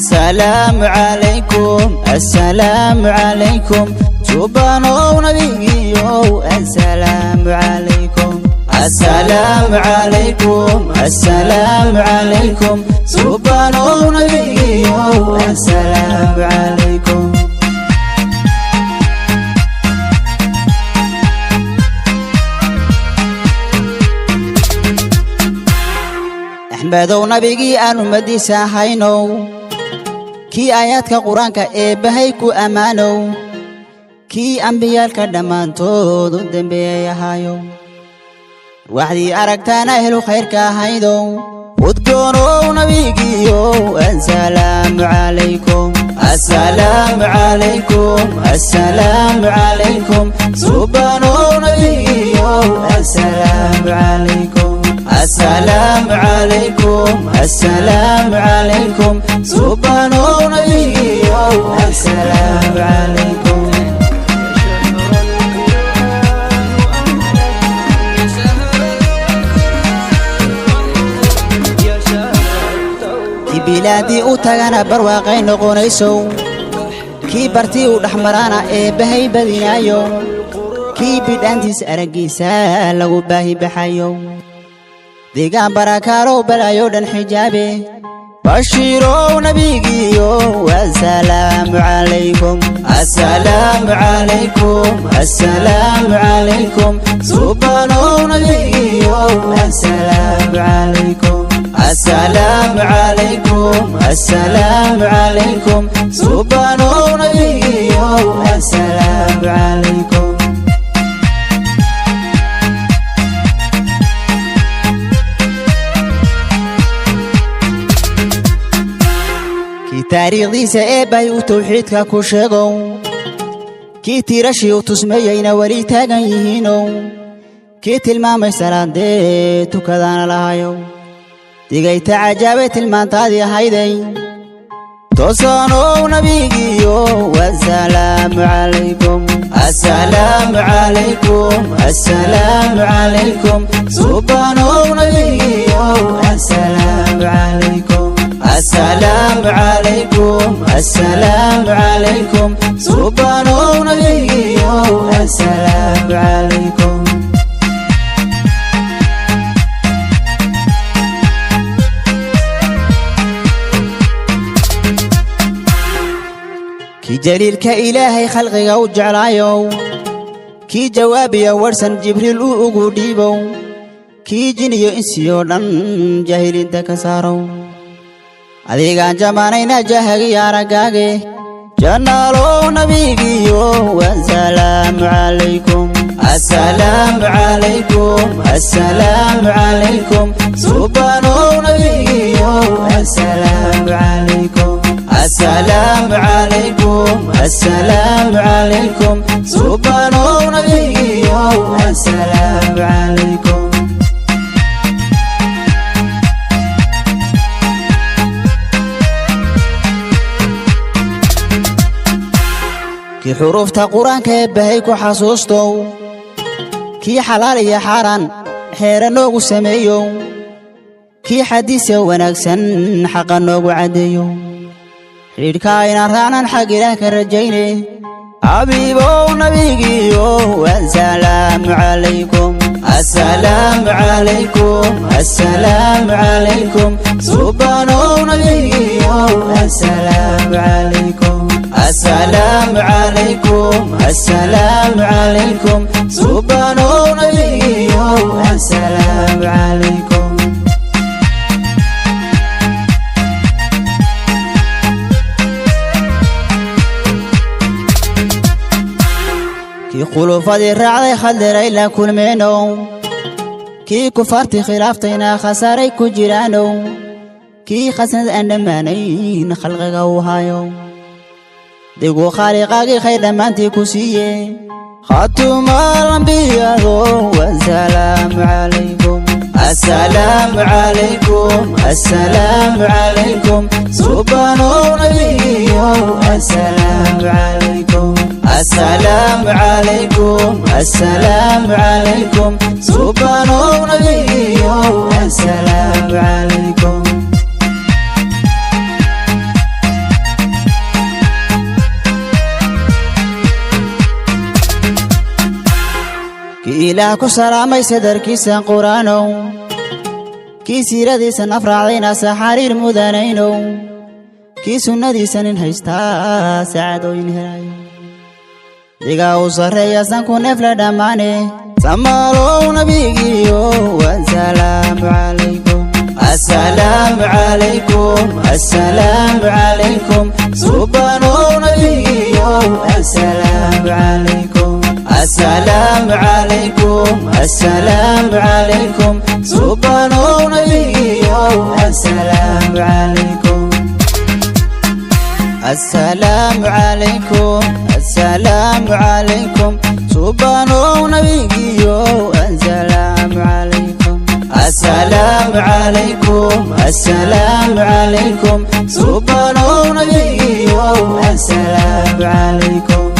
Assalaamu calaykum, assalaamu calaykum, suubanow nabigiyow, assalaamu calaykum. Assalaamu calaykum, assalaamu calaykum, suubanow nabigiyow, assalaamu calaykum. Axmedow nabigii aan ummadiisa ahaynow, kii aayaadka Qur-aanka eebbahay ku ammaanow, kii ambiyaalka dhammaantood u dembeeyay ahaayow, arwaaxdii aragtaana ehlu khayrka ahaydow, udgoonow nabigiyow, assalaamu calaykum. Assalaamu calaykum, assalaamu calaykum, suubanow nabigiyow, assalaamu calaykum. Assalaamu calaykum, assalaamu calaykum, suubanow nabigiyow, assalaamu calaykum. يا شهر التوبة. Kii bilaadii u tagana barwaaqay noqonaysow, kii bartii u dhex maraana eebbahay badinaayo, kii bidhaantiis araggiisa lagu baahi baxayo, deegaan barakaalow balaayo dhan xijaabe, bashiirow nabigiyow, assalaamu calaykum. Assalaamu calaykum, assalaamu calaykum, suubanow nabigiyow, assalaamu calaykum. Assalaamu calaykum, assalaamu calaykum, suubanow nabigiyow, assalaamu calaykum. Kii taariikhdiisa eebbay uu tawxiidka ku sheegow, kii tiirashii u tusmeeyeyna weli taagan yihiinow, kii tilmaamay salaadee tukadaana lahayow, digayta cajaabay tilmaantaadii ahayday, toosanow nabigiyow, assalaamu calaykum. Assalaamu calaykum, assalaamu calaykum, suubanow nabigiyow, assalaamu calaykum. Assalaamu calaykum, assalaamu calaykum, suubanow nabigiyow, assalaamu calaykum. Kii jaliilka Ilaahay khalqiga u jeclaayow, kii jawaabiya warsan Jibriil uu ugu dhiibow, kii jiniyo insiyoo dhan jaahiliinta ka saarow, adigaan jamaanayna jahagiyo araggaage, jannaalow nabigiyow, assalaamu calaykum. Assalaamu calaykum, assalaamu calaykum, suubanow nabigiyow, assalaamu calaykum. Assalaamu calaykum, assalaamu calaykum, suubanow nabigiyow, assalaamu calaykum. Kii xuruufta Qur-aanka eebbahay ku xasuustow, kii xalaal iyo xaaraan xeere noogu sameeyow, kii xadiise wanaagsan xaqa noogu caddeeyow, xidhiidhka aynaan raacnan xag Ilaah ka rajayne, xabiibow nabigiyow, assalaamu calaykum. Assalaamu calaykum, assalaamu calaykum, suubanow nabigiyow, assalaamu calaykum. Assalaamu calaykum, assalaamu calaykum, suubanow nabigiyow, assalaamu calaykum. Kii khulufadii raacday khadiray la kulmeenow, kii kufaartii khilaaftayna khasaaray ku jiraanow, kii khasnad aan dhammaanayn khalqiga u hayo, diguu khaaliqaagii khayr dhammaantii ku siiye, khaatumaal ambiyado, wasalaamu calaykum. Assalaamu calaykum, assalaamu calaykum, subanow nabigiyow, assalaamu calaykum. Assalaamu calaykum, assalaamu calaykum, subanow nabigiyow, assalaamu calaykum. Kii Ilaah ku salaamay sadarkiisan Qur'aanow, kii siiradiisan afraacdayna saxariir mudanaynow, kii sunnadiisa nin haystaa saacadooyin helayo, digaa u sarreeya sanku neefle dhammaane. Samaalow nabigiyo, wasalaamu calaykum, assalaamu calaykum, assalaamu calaykum. Subanow nabigiyo, assalaamu calaykum, assalaamu calaykum, assalaamu calaykum. Subanow nabigiyo, assalaamu calaykum, assalaamu calaykum, assalaamu calaykum. Subanow nabigiyo, assalaamu calaykum, assalaamu calaykum, assalaamu calaykum. Subanow nabigiyo, assalaamu calaykum.